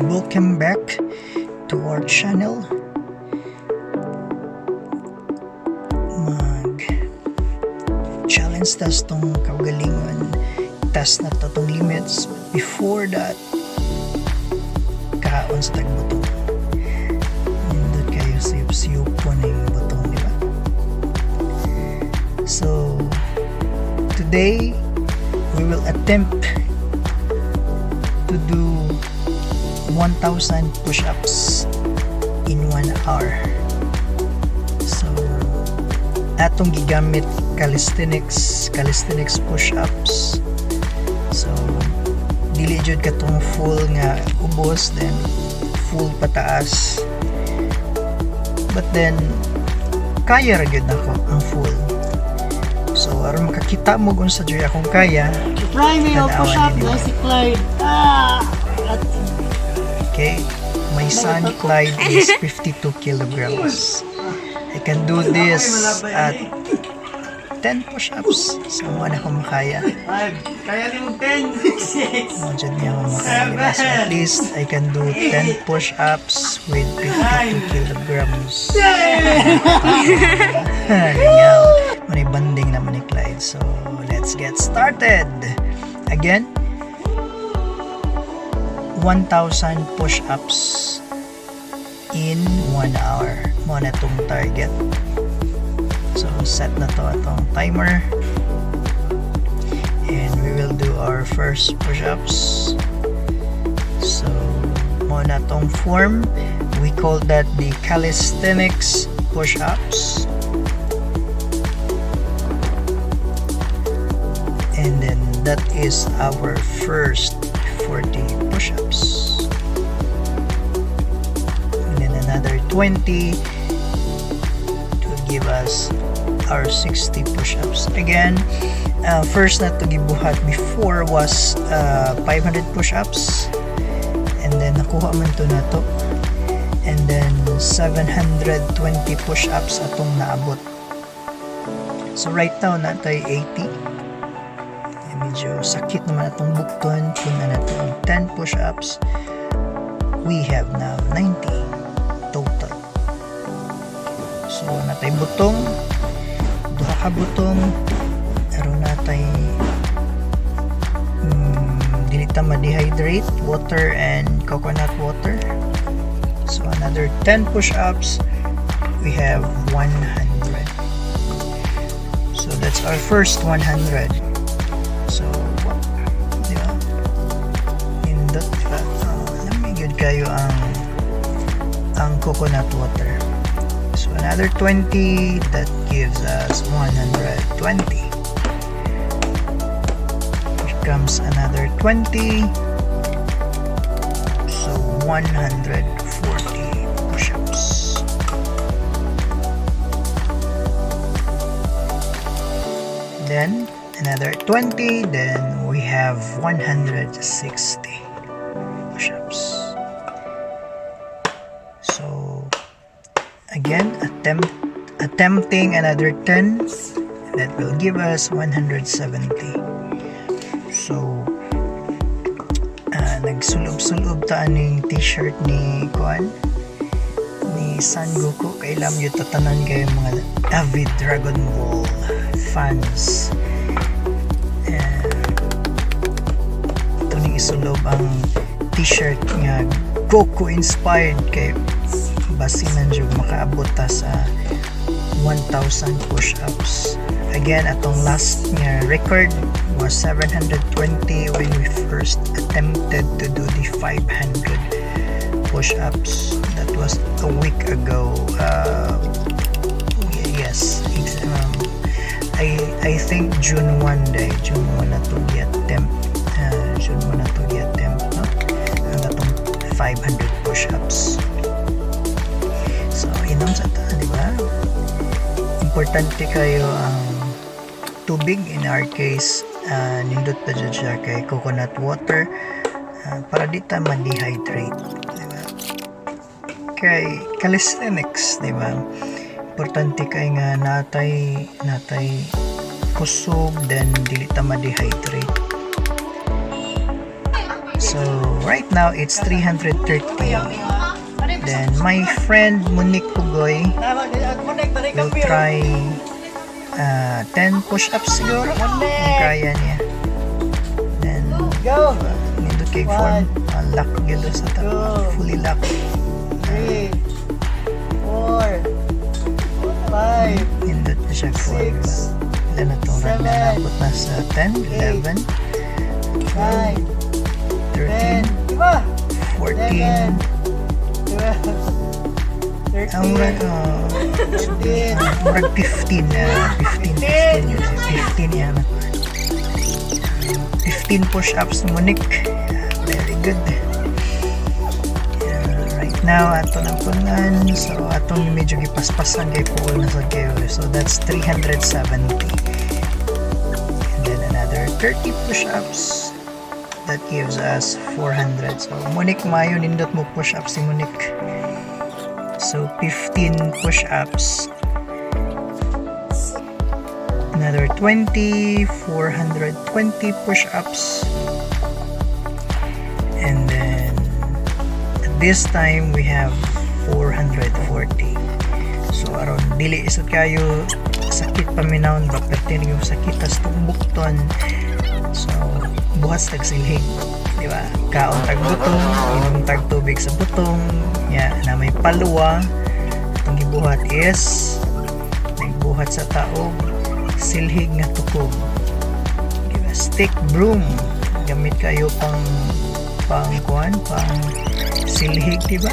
Welcome back to our channel. Mag challenge tas tong kaugalingon. Test na to tong limits. But before that, kaon sa tagbutong. Nindot kayo siyup-siyup po ning butong, di ba? So, today, we will attempt to do 1,000 push-ups in 1 hour. So, atong gigamit calisthenics push-ups. So, dili jud katong full nga ubos, then full pataas. But then, kaya ra gyud nako ang full. So, aron makakita mo kung unsa jud akong kaya, Try me Tanawan push up ninyo. na si Clyde. Ah! At, Okay, my son Clyde is 52 kilograms. I can do this at 10 push-ups. So, mo na akong makaya. 5. Kaya ni mo 10, 6. Mo jud niya akong makaya, diba? So, at least I can do 10 push-ups with 52 kilograms. Lingaw. Manay banding naman ni Clyde. So, let's get started. Again, 1,000 push-ups in 1 hour. Mo na tong target. So, set na to atong timer. And we will do our first push-ups. So, mo na tong form. We call that the calisthenics push-ups. And then that is our first 40 push-ups. And then another 20 to give us our 60 push-ups. Again, first na to gibuhat before was 500 push-ups. And then nakuha man to na to. And then 720 push-ups atong naabot. So right now natay 80. Eh, medyo sakit naman atong bukton kung na nato ang 10 push-ups. We have now 90 total. So natay butong, duha ka butong, aron natay dili ta ma-dehydrate, water and coconut water. So another 10 push-ups, we have 100. So that's our first 100. So, di ba? Nindot, di ba? Oh, lami gyud kayo ang coconut water. So another 20, that gives us 120. Here comes another 20. So 140 push-ups. Then another 20, then we have 160 push-ups. So again, attempting another 10, that will give us 170. So nagsulob-sulob ta aning t-shirt ni kuan ni Son Goku kay alam yo tatanan kayo mga avid Dragon Ball fans. And ito ning isulob ang t-shirt nga Goku inspired kay basinan jud makaabot ta sa 1,000 push-ups. Again, atong last nga record was 720 when we first attempted to do the 500 push-ups. That was a week ago. Yes, I think June 1 day, June 1 na to attempt. June 1 na to attempt, no? Ang atong 500 push-ups. So, inom sa ta, di ba? Importante kayo ang tubig. In our case, nindot pa jud siya kay coconut water para di ta ma-dehydrate, di ba? Kay calisthenics, di ba? Importante kay nga natay kusog, then dili ta ma-dehydrate. So, right now it's 330. Then my friend Monique Pugoy will try 10 push-ups siguro kung kaya niya. Then Go! Nindot kay form, lock gyud sa top, fully lock. 3, 4, 5, Nindot na siya form. 6, Ilan na itong run na 7, nabot na sa 10, 11, 9, 13, 10, diba? 14, 12, ang murag, 13, 14, murag 15 na, 15, 15 yun, 15 yan. 15 push-ups ni Monique. Yeah, very good. Yeah, right now, ato nang punan. So, atong medyo gipaspasan kay puol na sa kayo. So, that's 370. And then another 30 push-ups. That gives us 400. So, Monique, mayo nindot mo push-ups si Monique. So, 15 push-ups. Another 20, 420 push-ups. And then, at this time, we have 440. So, aron dili isad kayo sakit paminawon ba, perti yung sakit tas tumbukton. So, buhat tag silhig, di ba? Kaon tag butong, inom tag tubig sa butong, ya, na may paluwa. Itong gibuhat is nagbuhat sa taog silhig nga tukog. Diba? Stick broom. Gamit kayo pang pang kuan, pang silhig, di ba?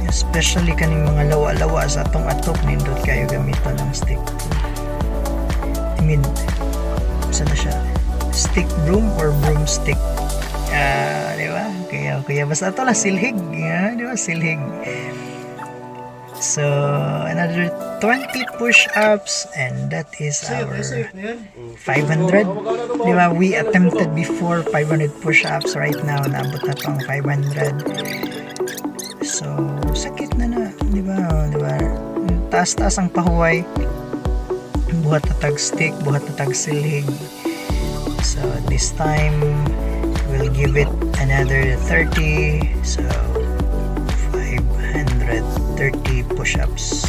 Especially kaning mga lawa-lawa sa atong atop, nindot kayo gamiton ng stick. I mean, sa na siya? Stick broom or broomstick? Ah, di ba? Kaya basta ato lang silhig, yeah, di ba? Silhig. So, another 20 push-ups and that is our 500. Di ba? We attempted before 500 push-ups. Right now, naabot na to ang 500. So, sakit na na. Di ba? Di ba? Taas-taas ang pahuway. Buhat na tag stick, buhat na tag silhig. So, this time, we'll give it another 30. So, 530 push-ups.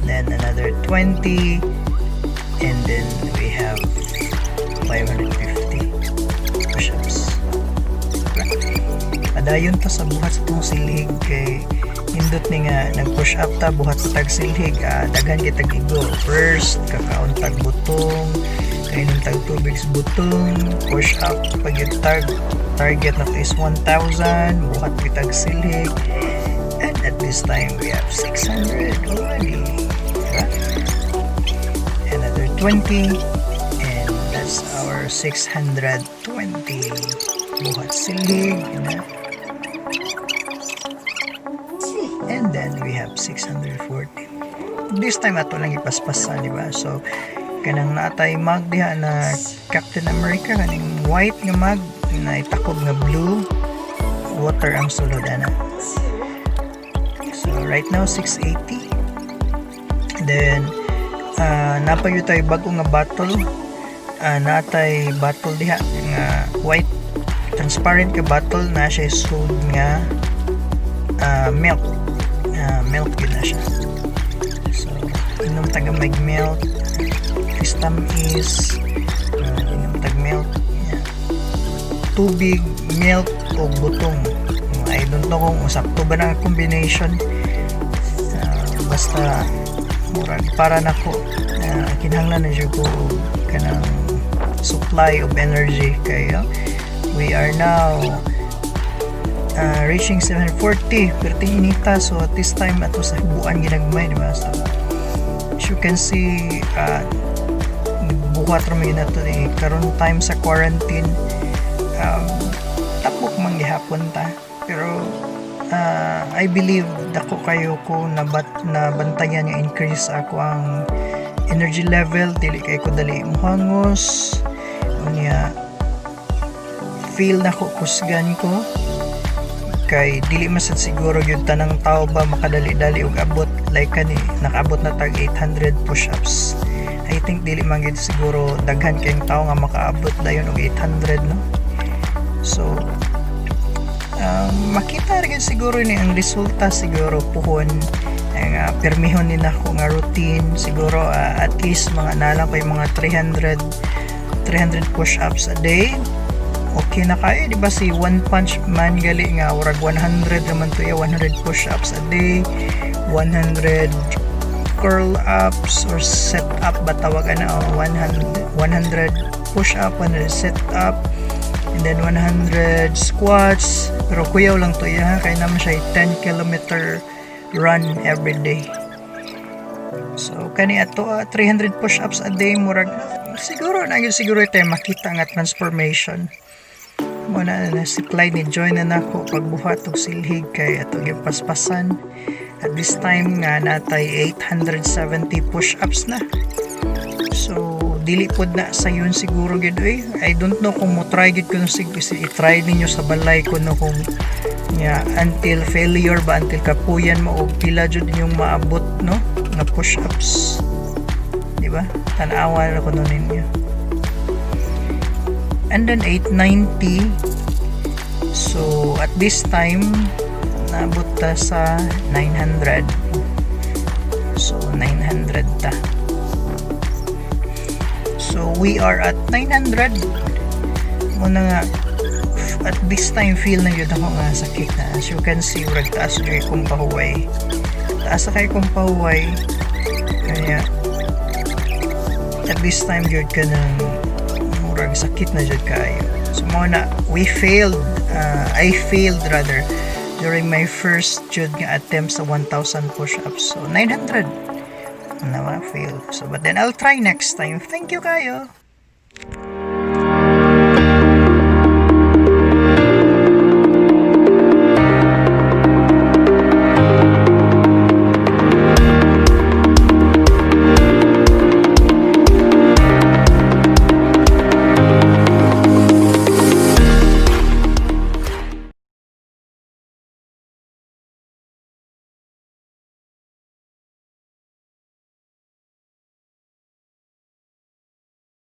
Then another 20 and then we have 550 push-ups. Padayon ta sa buhat sa tong silhig kay nindot ni nga nag-push up ta, buhat sa tag silhig, daghan kitag igo. First, kakaon tag butong, kainom tag tubig sa butong, push up pag yung target na to is 1,000, buhat kitag silhig, and at this time we have 600 already, diba? Another 20 and that's our 620. Buhat silhig na. And then we have 640. This time ato lang ipaspasan, di ba? So kanang naatay mug diha na Captain America, kaning white nga mug na itakob nga blue water ang sulod ana. So right now 680. Then napayo tayo bago nga bottle, natay bottle diha nga white transparent ka bottle na siya sold nga milk. Milk yun na siya. So inom taga mag milk istam is inom tag milk, yeah. Tubig, milk o butong. I don't know kung usakto ba na combination. Basta murag para nako, kinahanglan na siya ko og kanang supply of energy kay we are now reaching 740, pero inita. So at this time ato sa buan ginagmay, di ba? So as you can see, buhat ra man nato ni karon time sa quarantine. Tapok man gihapon ta, pero I believe dako kayo ko nabat nabantayan nga increase ako ang energy level. Dili kay ko dali muhangos. Unya feel nako kusgan ko kay dili man sad siguro gyud tanang tao ba makadali-dali og abot like kani nakaabot na tag 800 push-ups. I think dili man gid siguro daghan kayong tao nga makaabot dayon og 800, no? So makita ra gid siguro ni ang resulta siguro puhon ang pirmihon ni nako nga routine. Siguro at least mga nalang ko yung mga 300 300 push-ups a day, okay na kayo, di ba? Si One Punch Man gali nga urag 100 naman to iya, 100 push-ups a day, 100 curl ups or sit up ba tawag ana, oh, 100 100 push up, 100 sit up, and then 100 squats. Pero kuyaw lang to iya ha, kaya naman siya 10-kilometer run every day. So kani ato 300 push-ups a day, murag siguro na gyud siguro tayo makita nga transformation mo na. Na si Clyde ni join na nako pagbuhat og silhig kay ato paspasan. At this time nga natay 870 push-ups na. So dili pod na sayon siguro gid oy. I don't know kung mo try gid ko i-try ninyo sa balay ko, no, kung nya until failure ba, until kapuyan mo og pila jud inyong maabot, no, nga push-ups, di ba? Tan-awa ra kuno ninyo. And then 890. So at this time naabot ta sa 900. So 900 ta. So we are at 900 muna nga. At this time feel na yun ako nga sakit na. As you can see, murag taas jud kong pahuway, taas na kay kong pahuway. Kaya at this time jud ka ng murag sakit na jud kayo. So mo na we failed, I failed rather during my first jud nga attempt sa 1000 push-ups. So 900 na failed. So but then I'll try next time. Thank you kayo.